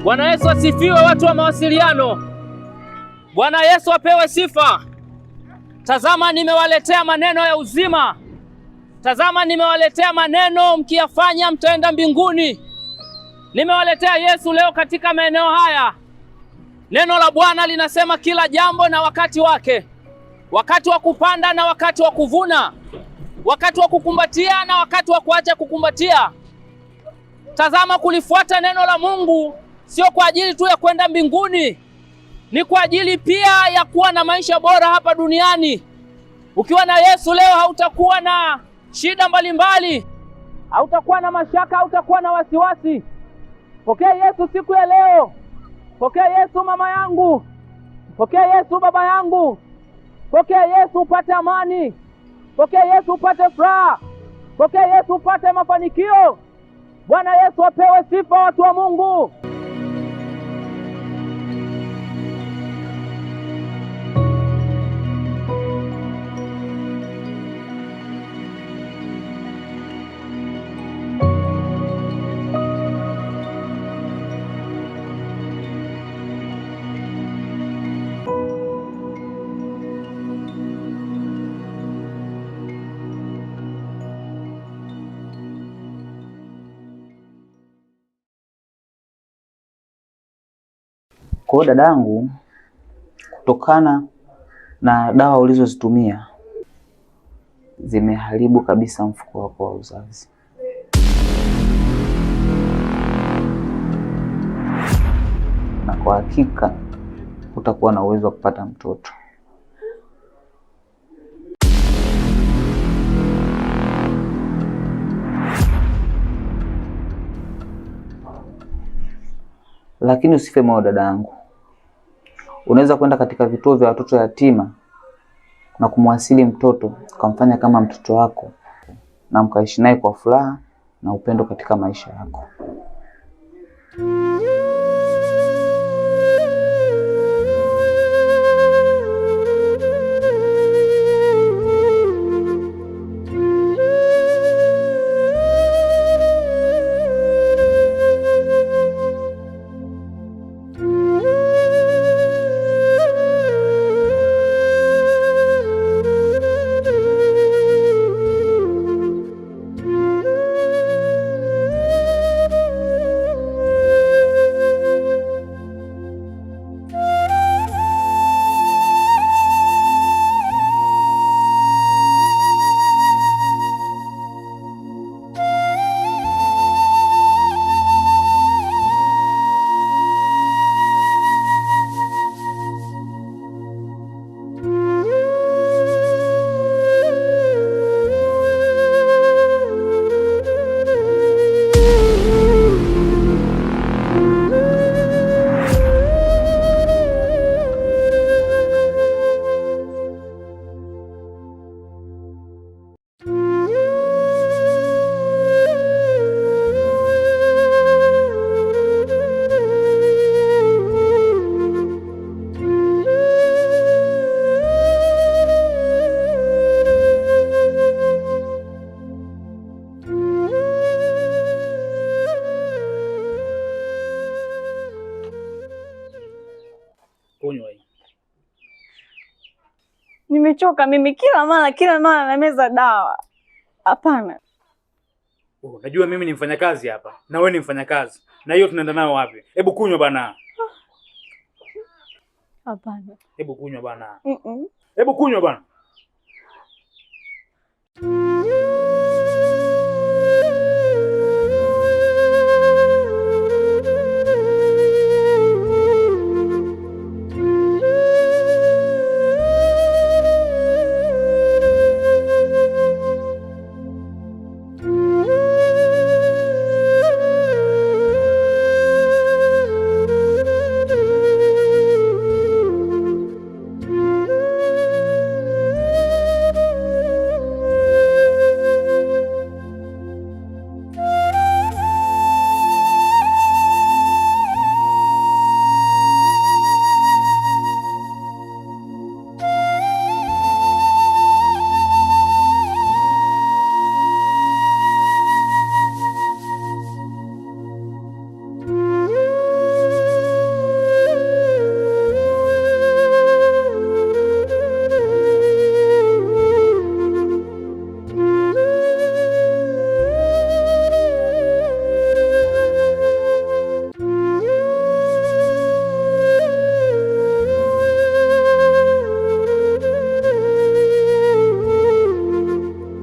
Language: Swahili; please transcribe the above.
Bwana Yesu asifiwe, watu wa mawasiliano. Bwana Yesu apewe sifa. Tazama, nimewaletea maneno ya uzima. Tazama, nimewaletea maneno, mkiyafanya mtaenda mbinguni. Nimewaletea Yesu leo katika maeneo haya. Neno la Bwana linasema kila jambo na wakati wake, wakati wa kupanda na wakati wa kuvuna, wakati wa kukumbatia na wakati wa kuacha kukumbatia. Tazama, kulifuata neno la Mungu sio kwa ajili tu ya kwenda mbinguni, ni kwa ajili pia ya kuwa na maisha bora hapa duniani. Ukiwa na Yesu leo hautakuwa na shida mbalimbali, hautakuwa na mashaka, hautakuwa na wasiwasi. Pokea Yesu siku ya leo. Pokea Yesu mama yangu, pokea Yesu baba yangu, pokea Yesu upate amani, pokea Yesu upate furaha, pokea Yesu upate mafanikio. Bwana Yesu apewe sifa, watu wa Mungu. Kwa hiyo dadangu, kutokana na dawa ulizozitumia zimeharibu kabisa mfuko wako wa uzazi. Na kwa hakika utakuwa na uwezo wa kupata mtoto. Lakini usife moyo dadangu, unaweza kwenda katika vituo vya watoto yatima na kumwasili mtoto ukamfanya kama mtoto wako na mkaishi naye kwa furaha na upendo katika maisha yako. Kunywa hii. Nimechoka mimi, kila mara nameza dawa. Hapana. Unajua mimi ni mfanyakazi hapa na wewe ni mfanyakazi, na hiyo tunaenda nayo wapi? Hebu kunywa bana. Hapana. Hebu kunywa bana. Mm-mm. Hebu kunywa bana.